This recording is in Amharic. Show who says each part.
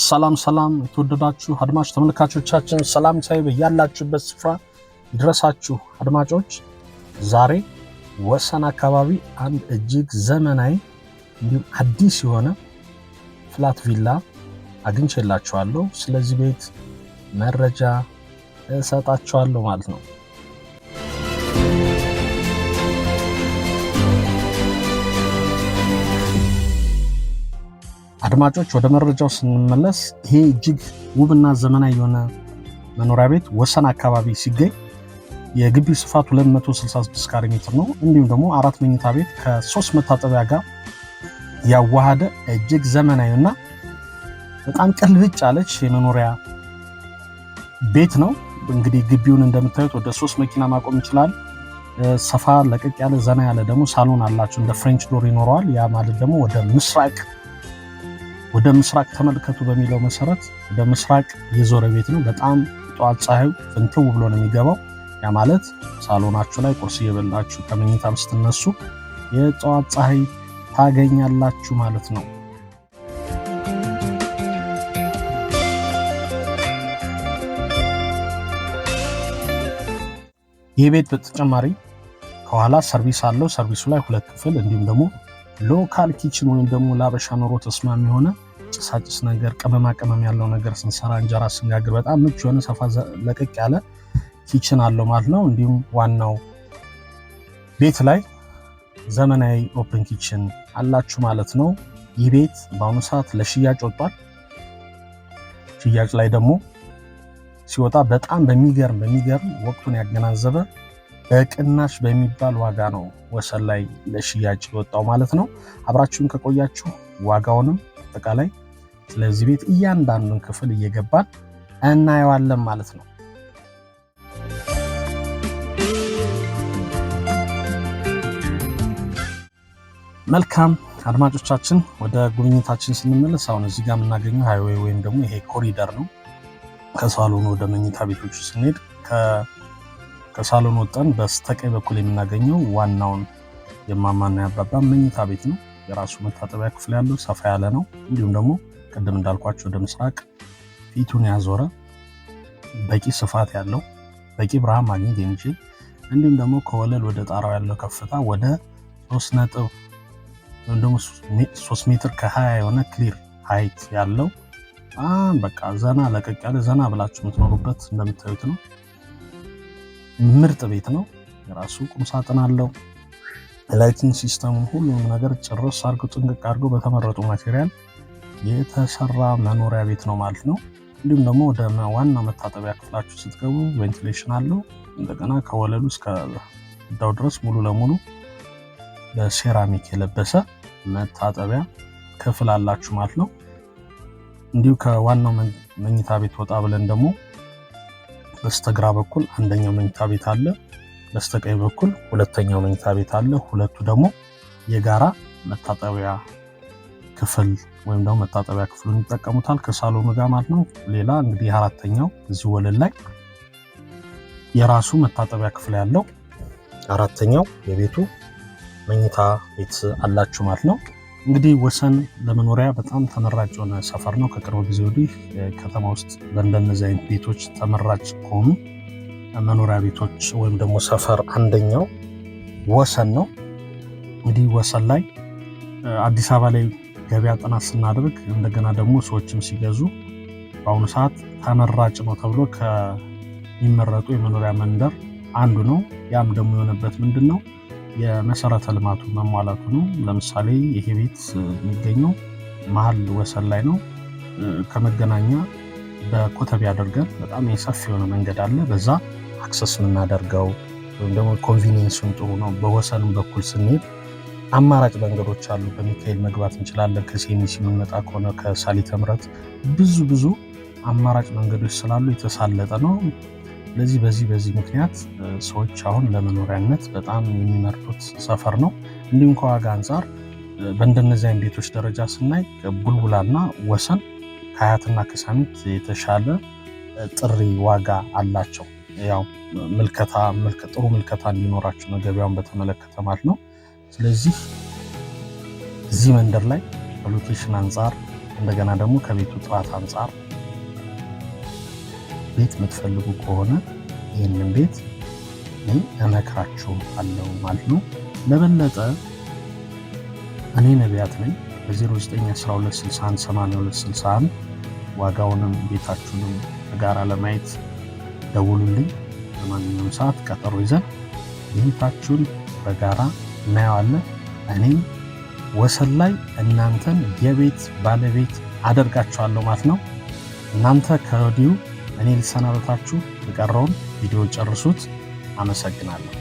Speaker 1: ሰላም ሰላም፣ የተወደዳችሁ አድማጭ ተመልካቾቻችን፣ ሰላምታዬ በያላችሁበት ስፍራ ይድረሳችሁ። አድማጮች፣ ዛሬ ወሰን አካባቢ አንድ እጅግ ዘመናዊ እንዲሁም አዲስ የሆነ flat ቪላ አግኝቼላችኋለሁ። ስለዚህ ቤት መረጃ እሰጣችኋለሁ ማለት ነው። አድማጮች፣ ወደ መረጃው ስንመለስ ይሄ እጅግ ውብና ዘመናዊ የሆነ መኖሪያ ቤት ወሰን አካባቢ ሲገኝ የግቢው ስፋት 266 ካሬ ሜትር ነው። እንዲሁም ደግሞ አራት መኝታ ቤት ከሶስት መታጠቢያ ጋር ያዋሃደ እጅግ ዘመናዊ እና በጣም ቅልብጭ ያለች የመኖሪያ ቤት ነው። እንግዲህ ግቢውን እንደምታዩት ወደ ሶስት መኪና ማቆም ይችላል። ሰፋ ለቀቅ ያለ ዘና ያለ ደግሞ ሳሎን አላቸው። እንደ French door ይኖረዋል። ያ ማለት ደግሞ ወደ ምስራቅ ተመልከቱ በሚለው መሰረት ወደ ምስራቅ የዞረ ቤት ነው። በጣም ጠዋት ፀሐዩ ፍንትው ብሎ ነው የሚገባው። ያ ማለት ሳሎናችሁ ላይ ቁርስ እየበላችሁ ከመኝታም ስትነሱ የጠዋት ፀሐይ ታገኛላችሁ ማለት ነው። ይህ ቤት በተጨማሪ ከኋላ ሰርቪስ አለው። ሰርቪሱ ላይ ሁለት ክፍል እንዲሁም ደግሞ local kitchen ወይም ደግሞ ለአበሻ ኑሮ ተስማሚ የሆነ ጭሳጭስ ነገር፣ ቅመማ ቅመም ያለው ነገር ስንሰራ፣ እንጀራ ስንጋግር በጣም ምቹ የሆነ ሰፋ ለቀቅ ያለ kitchen አለው ማለት ነው። እንዲሁም ዋናው ቤት ላይ ዘመናዊ open kitchen አላችሁ ማለት ነው። ይህ ቤት በአሁኑ ሰዓት ለሽያጭ ወጥቷል። ሽያጭ ላይ ደግሞ ሲወጣ በጣም በሚገርም ወቅቱን ያገናዘበ በቅናሽ በሚባል ዋጋ ነው ወሰን ላይ ለሽያጭ የወጣው ማለት ነው። አብራችሁን ከቆያችሁ ዋጋውንም አጠቃላይ ስለዚህ ቤት እያንዳንዱን ክፍል እየገባን እናየዋለን ማለት ነው። መልካም አድማጮቻችን፣ ወደ ጉብኝታችን ስንመለስ አሁን እዚህ ጋር የምናገኘው highway ወይም ደግሞ ይሄ ኮሪደር ነው። ከሳሎኑ ወደ መኝታ ቤቶቹ ስንሄድ ከሳሎን ወጥተን በስተቀኝ በኩል የምናገኘው ዋናውን የማማና ያባባ መኝታ ቤት ነው። የራሱ መታጠቢያ ክፍል ያለው ሰፋ ያለ ነው። እንዲሁም ደግሞ ቅድም እንዳልኳችሁ ወደ ምስራቅ ፊቱን ያዞረ፣ በቂ ስፋት ያለው፣ በቂ ብርሃን ማግኘት የሚችል፣ እንዲሁም ደግሞ ከወለል ወደ ጣራው ያለው ከፍታ ወደ 3 ነጥብ ወይም ደግሞ 3 ሜትር ከ20 የሆነ clear height ያለው፣ በጣም በቃ ዘና ለቀቅ ያለ፣ ዘና ብላችሁ የምትኖሩበት እንደምታዩት ነው። ምርጥ ቤት ነው። የራሱ ቁምሳጥን አለው። Lighting system ኡ ሁሉንም ነገር ጭርስ አድርገው፣ ጥንቅቅ አድርገው በተመረጡ material የተሰራ መኖሪያ ቤት ነው ማለት ነው። እንዲሁም ደግሞ ወደ ዋና መታጠቢያ ክፍላችሁ ስትገቡ ventilation አለው። እንደገና ከወለሉ እስከ ግድግዳው ድረስ ሙሉ ለሙሉ በሴራሚክ የለበሰ መታጠቢያ ክፍል አላችሁ ማለት ነው። እንዲሁ ከዋናው መኝታ ቤት ወጣ ብለን ደግሞ በስተግራ በኩል አንደኛው መኝታ ቤት አለ። በስተቀኝ በኩል ሁለተኛው መኝታ ቤት አለ። ሁለቱ ደግሞ የጋራ መታጠቢያ ክፍል ወይም ደግሞ መታጠቢያ ክፍሉን ይጠቀሙታል ከሳሎኑ ጋር ማለት ነው። ሌላ እንግዲህ አራተኛው እዚህ ወለል ላይ የራሱ መታጠቢያ ክፍል ያለው አራተኛው የቤቱ መኝታ ቤት አላችሁ ማለት ነው። እንግዲህ ወሰን ለመኖሪያ በጣም ተመራጭ የሆነ ሰፈር ነው። ከቅርብ ጊዜ ወዲህ ከተማ ውስጥ በእንደነዚህ አይነት ቤቶች ተመራጭ ከሆኑ መኖሪያ ቤቶች ወይም ደግሞ ሰፈር አንደኛው ወሰን ነው። እንግዲህ ወሰን ላይ አዲስ አበባ ላይ ገበያ ጥናት ስናደርግ፣ እንደገና ደግሞ ሰዎችም ሲገዙ በአሁኑ ሰዓት ተመራጭ ነው ተብሎ ከሚመረጡ የመኖሪያ መንደር አንዱ ነው። ያም ደግሞ የሆነበት ምንድን ነው? የመሰረተ ልማቱ መሟላቱ ነው። ለምሳሌ ይሄ ቤት የሚገኘው መሀል ወሰን ላይ ነው። ከመገናኛ በኮተቤ አድርገን በጣም የሰፊ የሆነ መንገድ አለ። በዛ access የምናደርገው ወይም ደግሞ convenience ኡን ጥሩ ነው። በወሰንም በኩል ስንሄድ አማራጭ መንገዶች አሉ። በሚካኤል መግባት እንችላለን። ከሲኤምሲ የምንመጣ ከሆነ ከሳሊተ ምሕረት ብዙ ብዙ አማራጭ መንገዶች ስላሉ የተሳለጠ ነው። ስለዚህ በዚህ ምክንያት ሰዎች አሁን ለመኖሪያነት በጣም የሚመርጡት ሰፈር ነው። እንዲሁም ከዋጋ አንጻር በእንደነዚህ አይነት ቤቶች ደረጃ ስናይ ቡልቡላና ወሰን ከሀያትና ከሳሚት የተሻለ ጥሪ ዋጋ አላቸው። ያው ምልከታ ጥሩ ምልከታ እንዲኖራችሁ ነው ገበያውን በተመለከተ ማለት ነው። ስለዚህ እዚህ መንደር ላይ በ location አንጻር እንደገና ደግሞ ከቤቱ ጥራት አንጻር ቤት የምትፈልጉ ከሆነ ይህንን ቤት እኔ እመክራችኋለሁ ማለት ነው። ለበለጠ እኔ ነቢያት ነኝ በ0912618261 ዋጋውንም ቤታችሁንም በጋራ ለማየት ደውሉልኝ። በማንኛውም ሰዓት ቀጠሮ ይዘን ቤታችሁን በጋራ እናየዋለን። እኔም ወሰን ላይ እናንተን የቤት ባለቤት አደርጋችኋለሁ ማለት ነው። እናንተ ከወዲሁ እኔ ልሰናበታችሁ፣ የቀረውን ቪዲዮ ጨርሱት። አመሰግናለሁ።